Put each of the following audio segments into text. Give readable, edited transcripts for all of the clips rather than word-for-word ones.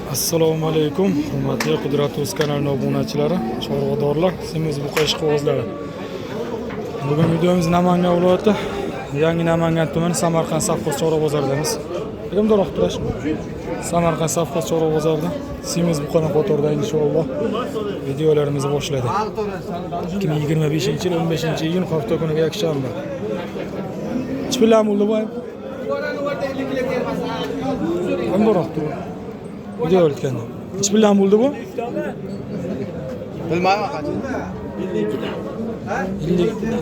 Assalomu alaykum, hurmatli Qudrat O'z kanalining obunachilari, chorvadorlar, semiz buqa ishqibozlari. Bugun videomiz Namangan viloyati, Yangi Namangan tumani Samarqand sovxoz chorva bozoridamiz. Kimdir turash. Samarqand sovxoz chorva bozorida semiz buqani qatorida inshaalloh videolarimizni boshladi. 2025-yil 15-iyun hafta kuniga yakshanba. Chipilam bo'ldi bu. Kimdir turib. Video o'tganda. Nechi puldan bo'ldi bu? Bilmayman qancha.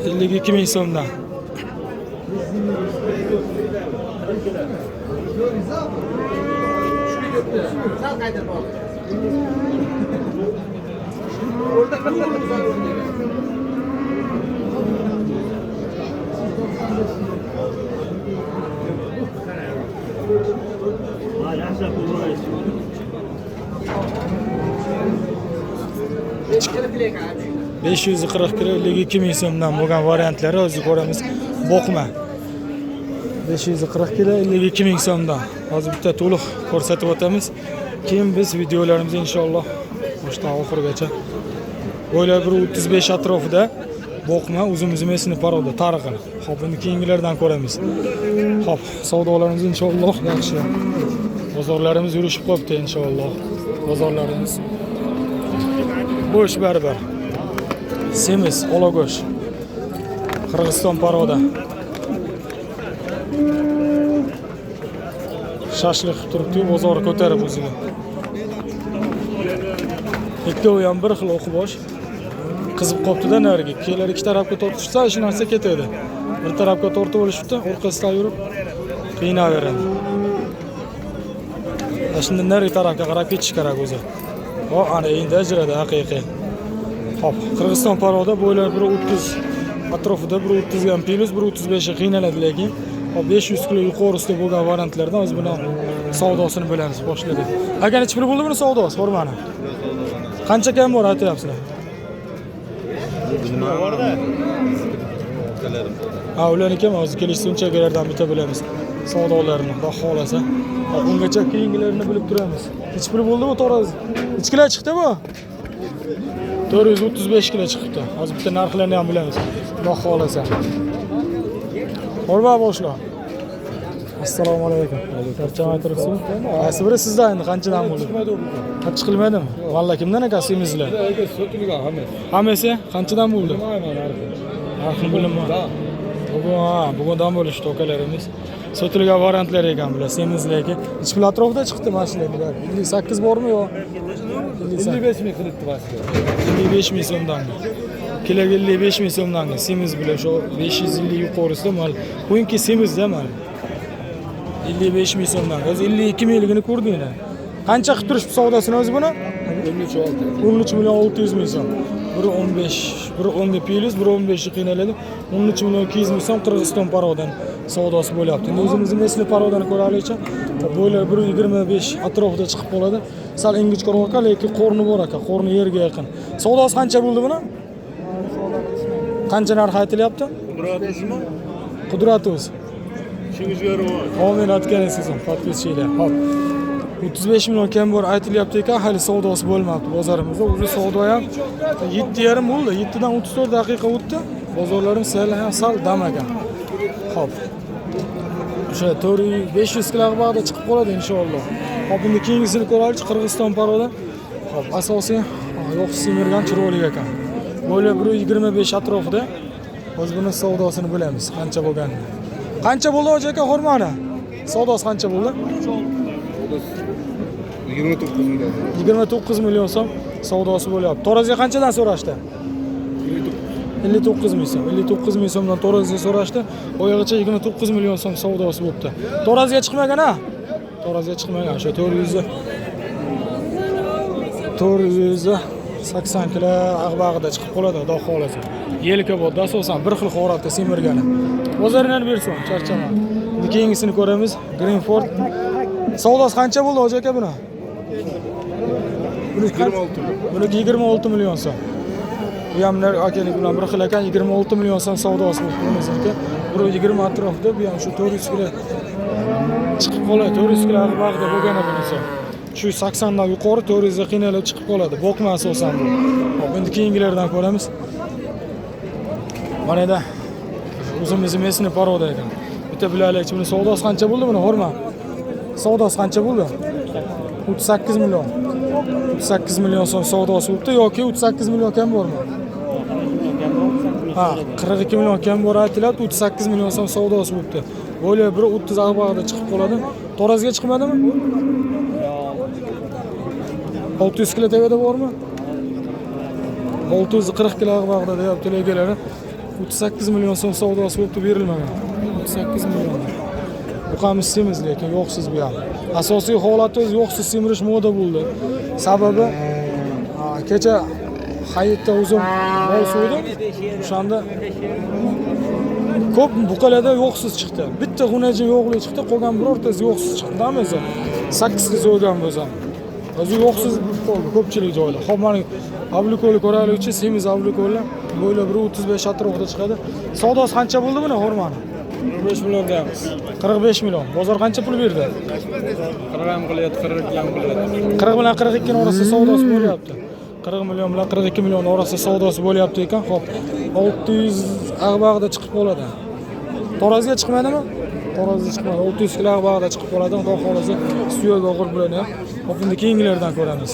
52 ming so'mdan. ...540 kilo 52 ming so'mdan bo'lgan variantlari hozir ko'ramiz. Boqma. 540 kilo 52 ming so'mdan. Hozir bitta to'liq ko'rsatib o'tamiz. Keyin biz videolarimizni inshaalloh boshdan oxirigacha bo'ylab 135 atrofida boqma uzum mesni paroda tarig'i. Xo'p, endi keyingilardan ko'ramiz. Xo'p, savdolarimiz inshaalloh yaxshi. Bozorlarimiz yurishib qolibdi inshaalloh. Bozorlarimiz bo'sh baribir. Semiz, ola go'sht. Qirg'iziston paroda. Shashlik qilib turibdi, bozor ko'tarib o'ziga. Ikkovi ham bir xil o'qibosh. Qizib qopti-da nariga. Kelar ikki tarafga tortishsa, shu narsa ketadi. Bir tarafga tortib olishibdi, orqasidan yurib qiynaveradi. Shunda nari tarafga qarab ketish kerak o'zi. O, ana endi ajradi haqiqiy. Xo'p, Qirg'iziston paroda bo'ylari 1.30 atrofida 1.30 ga ham plus 1.35 ga qiynaladi lekin. Hop, 500 kilo yuqorisida bo'lgan variantlardan biz buni savdosini bilamiz, boshladik. Aka, necha pul bo'ldi buni savdosi, xurmani? Qancha kam bor aytyapsizlar? Ha, ularniki ham hozir kelishguncha akalardan bitta bilamiz savdolarini, xudo xohlasa. Hop, ungacha keyingilarini bilib turamiz. Necha pul bo'ldi bu tarozi? Necha kilo chiqdi bu? 435 kilo chiqibdi. Hozir bitta narxlarni ham bilamiz. Xudo xohlasa. Xurma boshla. Assalomu alaykum. Charchamay turibsizmi? Qaysi biri sizdan endi qanchadan bo'ldi? Chiqilmadimi? Valla kimdan aka semizlar? Sotilgan hammasi. Hammasi qanchadan bo'ldi? Bilmayman narxi. Narxini bilmayman. Bugun ha, bugun dam bo'lishdi akalarimiz. Sotilgan variantlar ekan bular, semizlar ekan. Necha pul atrofida chiqdi mana shular? 58 bormi yo? 55 ming qilibdi basiga. 55 ming so'mdan. Kiloga 55 ming so'mdan semiz bular shu 550 yuqorisida mal. Bugungi semizda mal. 55 ming so'mdan. O'zi 52 mingligini ko'rdinglar. Qancha qilib turishibdi savdosini o'zi buni? 13 olti. 13 million 600 ming so'm. Biri 15, biri 10 ga plus, biri 15 ga qiynaladi. 13 million 200 ming so'm Qirg'iziston parodan savdosi bo'lyapti. Endi o'zimizni mesli parodani ko'raylikchi. Bo'ylari 1.25 atrofida chiqib qoladi. Sal ingichkaroq aka, lekin qo'rni bor aka, qo'rni yerga yaqin. Savdosi qancha bo'ldi buni? Qancha narx aytilyapti? Qudratizmi? Qudrat o'z. Ishingizga rivoj. Amin aytganingiz uchun podpисчикlar. Hop. 35 million kam bor aytilyapti ekan, hali savdosi bo'lmabdi bozorimizda. O'zi savdo ham 7:30 bo'ldi. 7 dan 34 daqiqa o'tdi. Bozorlarimiz sal ham sal dam ekan. Hop. O'sha 400-500 kilo bag'da chiqib qoladi inshaalloh. Hop, endi keyingisini ko'raylik, Qirg'iziston paroda. Hop, asosiy yo'q semirgan chiroyli ekan. Bo'yli 1.25 atrofida. Hozir buni savdosini bilamiz, qancha bo'lganini. Qancha bo'ldi hoji aka xurmani? Savdosi qancha bo'ldi? 29 million. 29 million so'm savdosi bo'lyapti. Taroziga qanchadan so'rashdi? 59 ming so'm. 59 ming so'mdan taroziga so'rashdi. Oyog'icha 29 million so'm savdosi bo'libdi. Taroziga chiqmagan ha? Taroziga chiqmagan. O'sha 480 kilo ag'bag'ida chiqib qoladi, xudo xohlasa. Yelkabodda asosan bir xil holatda semirgani. Bozoringlarni bersin, charchama. Endi keyingisini ko'ramiz. Greenford. Savdosi qancha bo'ldi hoji aka buni? 26. Buniki 26 million so'm. Bu ham akalik bilan bir xil ekan, 26 million so'm savdosi bo'libdi bunisiki. 1.20 atrofida bu ham shu 400 kilo chiqib qoladi. 400 kilo bag'da bo'lgani bunisi. 380 dan yuqori 400 ga qiynalib chiqib qoladi. Boqma asosan bu. Hop, endi keyingilardan ko'ramiz. Mana yerda o'zimizni местный порода ekan. Bitta bilaylikchi, buni savdosi qancha bo'ldi buni, Xurma? Savdosi qancha bo'ldi? 38 million. 38 million so'm savdosi bo'libdi yoki 38 million kam bormi? Ha, 42 million kam bor aytilyapti, 38 million so'm savdosi bo'libdi. Bo'yli bir 30 ag'bag'da chiqib qoladi. Tarazga chiqmadimi? 600 kilo tevada bormi? 640 kilo ag'bag'da deyapti akalari. 38 million so'm savdosi bo'libdi, berilmagan. 38 million. Buqamiz semiz, lekin yo'qsiz bu ham. Asosiy holati o'zi yo'qsiz semirish moda bo'ldi. Sababi kecha hayitda o'zim mol so'ydim. O'shanda ko'p buqalarda yo'qsiz chiqdi. Bitta g'unaji yo'qlik chiqdi, qolgan birortasi yo'qsiz chiqdi o'zi. 8 ta so'ygan bo'lsam. O'zi yo'qsiz bo'lib qoldi ko'pchilik joylar. Xo'p, mana abliko'lni ko'raylikchi, semiz abliko'llar bo'ylab 1.35 atrofida chiqadi. Savdosi qancha bo'ldi buni, xurmani? 45 million deyapmiz. 45 million. Bozor qancha pul berdi? 40 ham qilyapti, 42 ham qilyapti. 40 bilan 42 ning orasida savdosi bo'lyapti. 40 million bilan 42 million orasida savdosi bo'lyapti ekan. Xo'p, 600 ag'bag'da chiqib qoladi. Tarazga chiqmadimi? Tarazga chiqmadi. 600 kilo ag'bag'da chiqib qoladi. Xudo xohlasa suyak og'ir bilan ham. Xo'p, endi keyingilardan ko'ramiz.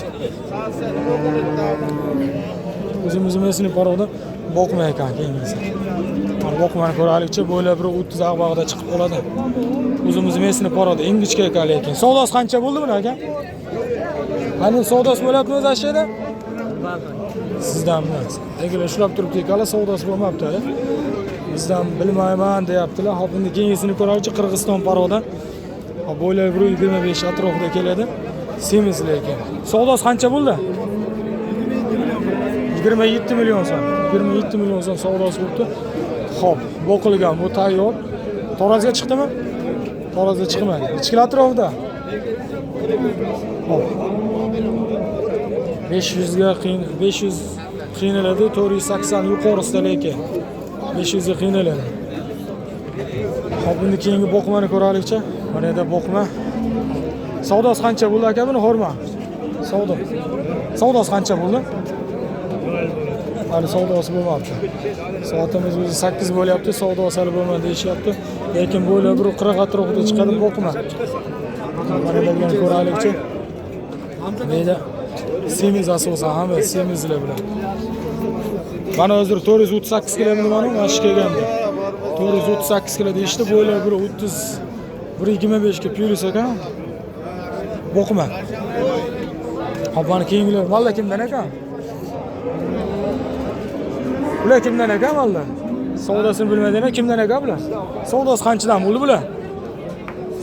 O'zimizni местный порода boqma ekan keyingisi. Mana boqmani ko'raylikchi, bo'ylab bir 30 ag'bag'da chiqib qoladi. O'zimizni местный порода, ingichka ekan lekin. Savdosi qancha bo'ldi buni aka? Qani savdosi bo'lyaptimi o'zi shu yerda? Sizdan emas. Akalar ushlab turibdi ekanlar, savdosi bo'lmabdi hali. Bizdan bilmayman deyaptilar. Hop, endi keyingisini ko'raylikchi, Qirg'iziston порода. Hop, bo'ylab 1.25 atrofida keladi. Semiz lekin. Savdosi qancha bo'ldi? 27 million so'm. 27 million so'm savdosi bo'libdi. Xo'p, boqilgan, bu tayyor. Tarazga chiqdimi? Tarazga chiqmadi. Necha kilo atrofida? Xo'p. 500 ga qiyin, 500 qiynaladi, 480 yuqorisida lekin. 500 ga qiynaladi. Xo'p, endi keyingi boqmani ko'raylikchi. Mana yerda boqma. Savdosi qancha bo'ldi aka buni, xurma? Savdo. Savdosi qancha bo'ldi? Hali savdosi bo'lmabdi. Soatimiz o'zi 8 bo'lyapti, savdosi hali bo'lmadi deyishyapti. Lekin bo'ylab bir 40 atrofida chiqadi boqma. Mana yerdan ko'raylikchi. Bu yerda semiz asosan, hamma semizlar bilan. Mana hozir 438 kilo nimani mana shu kelgandi. 438 kilo deyishdi, bo'ylab bir 30 1.25 ga plyus ekan. Boqma. Hop, mana keyingilar malla kimdan ekan? Bular kimdan ekan malla? Savdosini bilmaydi, kimdan ekan bular? Savdosi qanchadan bo'ldi bular?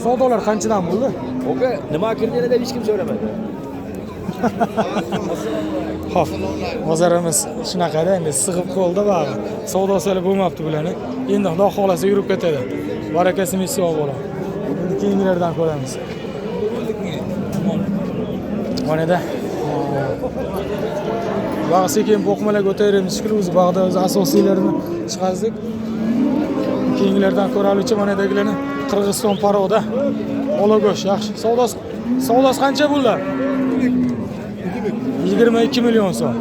Savdolar qanchadan bo'ldi? Oka, nima kirgani deb hech kim so'ramadi. Xo'p, bozorimiz shunaqada endi sig'ib qoldi bag'i. Savdosi hali bo'lmabdi bularni. Endi Xudo xohlasa yurib ketadi. Barakasi missi bo'la. Endi keyingilardan ko'ramiz. Mana Bag'i sekin boqmalarga o'taveramiz shekilli, o'zi bag'da o'zi asosiylarini chiqardik. Keyingilardan ko'raylikchi, mana yerdagilarni Qirg'iziston порода. Ola go'sht yaxshi. Savdosi qancha bo'ldi? 22 million so'm.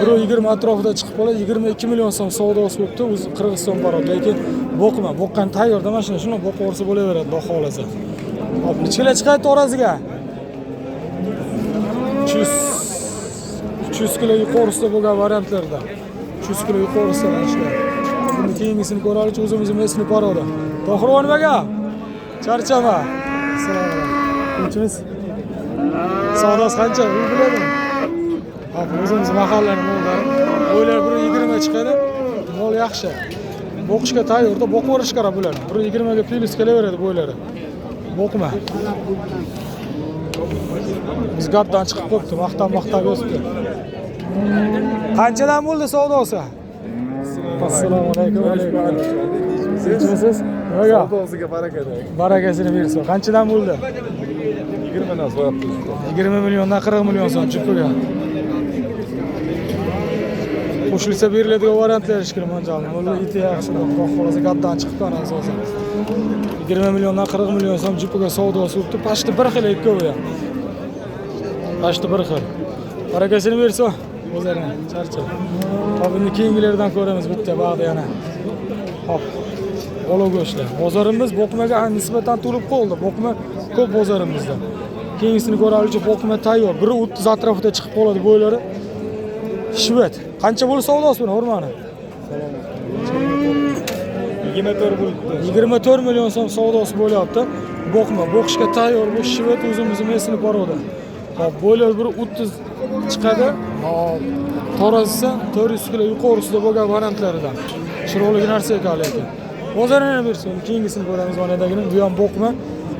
1.20 atrofida chiqib qoladi, 22 million so'm savdosi bo'libdi, o'zi Qirg'iziston порода, lekin boqma, boqqan tayyorda mashina, shuni boqib yuborsa bo'laveradi, xudo xohlasa. Hop, necha kilo chiqadi taroziga? 300 kilo yuqorisida bo'lgan variantlarda. 300 kilo yuqorisida mana shular. Buni keyingisini ko'raylikchi, o'zimizni местный порода. Tohir nimaga? Charchama. Assalomu alaykum. Tinchmisiz? Savdosi qancha? U biladi. Hop, o'zimiz mahallani mollari. Bo'ylari 1.20 chiqadi. Mol yaxshi. Boqishga tayyorda, boqib yuborish kerak bularni. 1.20 ga plyus kelaveradi bo'ylari. Boqma. Biz gapdan chiqib qolibdi, maqtab yozibdi. Qanchadan bo'ldi savdosi? Assalomu alaykum. Tinchmisiz? Nimaga? Savdosiga baraka. Barakasini bersin. Qanchadan bo'ldi? 20 dan so'rabdi. 20 milliondan 40 million so'm jupiga. Qo'shilsa beriladigan variantlar ishkili mo'ljalni. Mulla iti yaxshi, xudo xohlasa gapdan chiqib qoladi asosan. 20 milliondan 40 million so'm jupiga savdosi bo'libdi. Pashti bir xil ikkovi ham. Почти bir xil. Barakasini bersin. O'zlarini charchab. Hop, endi keyingilardan ko'ramiz bitta bag'da yana. Hop. Ola go'shtlar. Bozorimiz boqmaga nisbatan to'lib qoldi. Boqma ko'p bozorimizda. Keyingisini ko'raylikchi, boqma tayyor. 1.30 atrofida chiqib qoladi bo'ylari. Shved. Qancha bo'ldi savdosi buni, xurmani? 24 bo'libdi. 24 million so'm savdosi bo'lyapti. Boqma, boqishga tayyor bu shved o'zimizni местный порода. Hop, bo'ylar 1.30 chiqadi. Hop, tarazisi 400 kilo yuqorisida bo'lgan variantlaridan. Chiroyli narsa ekan lekin. Bozorini bersin, keyingisini ko'ramiz manadagini. Bu ham boqma.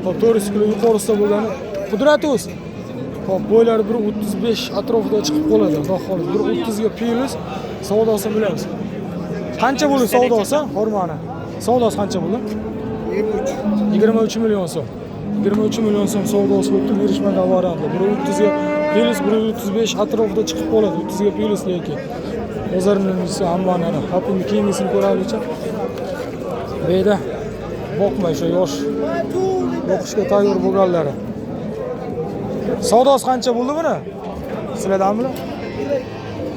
Hop, 400 kilo yuqorisida bo'lgani. Qudrat o'z. Hop, bo'ylari 1.35 atrofida chiqib qoladi. Xudo xohlasa 1.30 ga plus savdosini bilamiz. Qancha bo'ldi savdosi xurmani? Savdosi qancha bo'ldi? 23 million so'm. 23 million so'm savdosi bo'libdi, berishmagan variantlar. 1.30 ga plus 1.35 atrofida chiqib qoladi. 30 ga plus lekin. Bozorning hammani ana. Hop, endi keyingisini ko'raylikchi. Bu yerda boqma o'sha yosh boqishga tayyor bo'lganlari. Savdosi qancha bo'ldi buni? Sizlardanmi?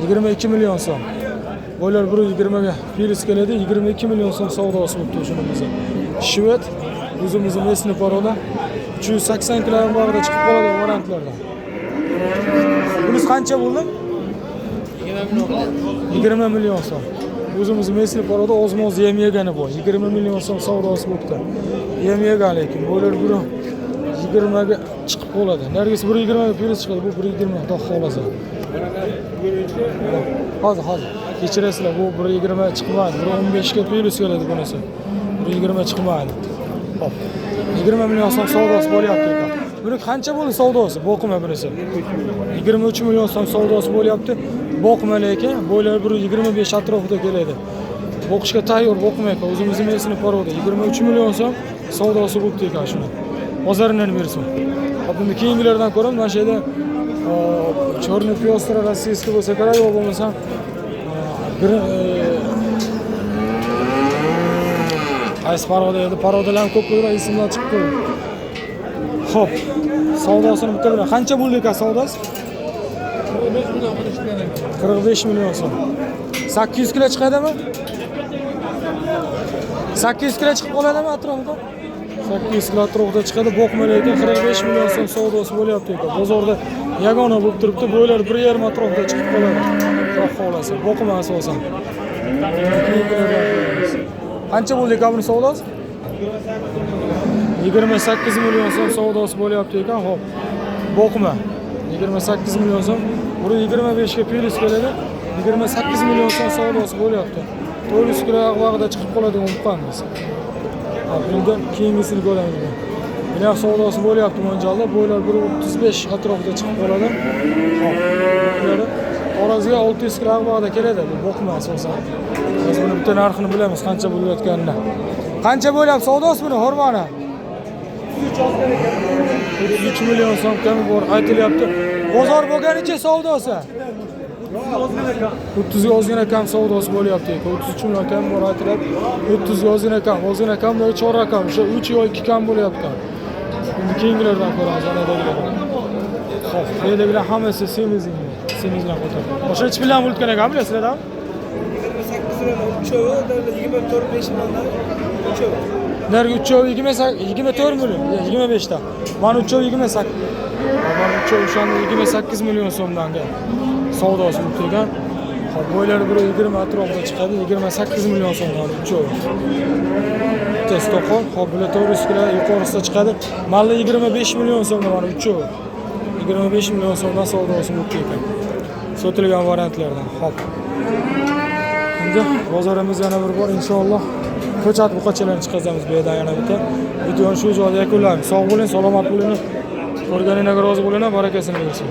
22 million so'm. Bo'ylar 1.20 ga plus keladi, 22 million so'm savdosi bo'libdi o'shani. Shved o'zimizni местный порода 380 kilogram bag'ida chiqib qoladi variantlardan. Bunisi qancha bo'ldi? 20 million so'm. O'zimizni местный порода ozmoz yem yegani bor. 20 million so'm savdosi bo'libdi. Yem yegan lekin bo'ylar 1.20 ga chiqib qoladi. Nargisi 1.20 ga plus chiqadi, bu 1.20 xudo xohlasa. Hozir. Kechirasizlar, bu 1.20 chiqmadi. 1.15 ga plus keladi bunisi. 1.20 chiqmadi. Hop. 20 million so'm savdosi bo'lyapti ekan. Buni qancha bo'ldi savdosi? Boqma bunisi. 23 million so'm savdosi bo'lyapti. Boqma lekin bo'ylari 1.25 atrofida keladi. Boqishga tayyor boqma ekan. O'zimizni местный порода. 23 million so'm savdosi bo'pti ekan shuni. Bozorini bersin. Hop, endi keyingilardan ko'ramiz. Mana shu yerda черный пестрый российский bo'lsa kerak, yo bo'lmasa qaysi порода edi? Порода lar ham ko'p bo'ladi, esimdan chiqib qo'ydi. Xo'p, savdosini bitta bilan. Qancha bo'ldi ekan savdosi? 45 million so'm. 800 kilo chiqadimi? 800 kilo chiqib qoladimi atrofida? 800 kilo atrofida chiqadi. Boqma lekin 45 million so'm savdosi bo'lyapti ekan. Bozorda yagona bo'lib turibdi. Bo'ylar 1.5 atrofida chiqib qoladi. Xudo xohlasa. Boqma asosan. Qancha bo'ldi ekan buni savdosi? 28 million so'm savdosi bo'lyapti ekan. Xo'p. Boqma. 28 million so'm. 1.25 ga plus keladi. 28 million so'm savdosi bo'lyapti. 400 kilo vaqtida chiqib qoladigan buqamiz. Hop, endi keyingisini ko'ramiz. Buni ham savdosi bo'lyapti mo'ljalda. Bo'ylar 1.35 atrofida chiqib qoladi. Xo'p. Bular oraziga 600 kilo vaqtida keladi. Bu boqma asosan. Biz buni bitta narxini bilamiz qancha bo'layotganini. Qancha bo'lyapti savdosi buni, xurmoni? 33 million so'm kami bor aytilyapti. Bozor bo'lganicha savdosi. 30 ga ozgina kam savdosi bo'lyapti ekan. 33 million kam bor aytilyapti. 30 ga ozgina kam, ozgina kam degan chor rakam, o'sha 3 yo 2 kam bo'lyapti. Endi keyingilardan ko'ramiz, anadagilardan. Xo'p, bu yerdagilar hammasi semiz endi. Semizlar qator. O'sha nechi bilan bo'lgan ekan bilasizlarmi? 28 million uchovi, 24-5 milliondan uchovi. Narigi uchovi 24 million, 25 ta. Mana uchovi 28. Mana uchovi o'shanda 28 million so'mdan savdosi bo'lib ekan. Xo'p, bo'ylari 1.20 atrofida chiqadi, 28 million so'mdan uchovi. Bitta stoqon, xo'p, bular 400 kilo yuqorisida chiqadi. Malla 25 million so'mdan mana uchovi. 25 million so'mdan savdosi bo'lib ekan. Sotilgan variantlardan. Xo'p. Endi bozorimiz yana bir bor inshaalloh ko'chat buqachalarni chiqazamiz bu yerdan yana bitta. Videoni shu joyda yakunlaymiz. Sog' bo'ling, salomat bo'ling. Ko'rganinglarga rozi bo'ling, barakasini bersin.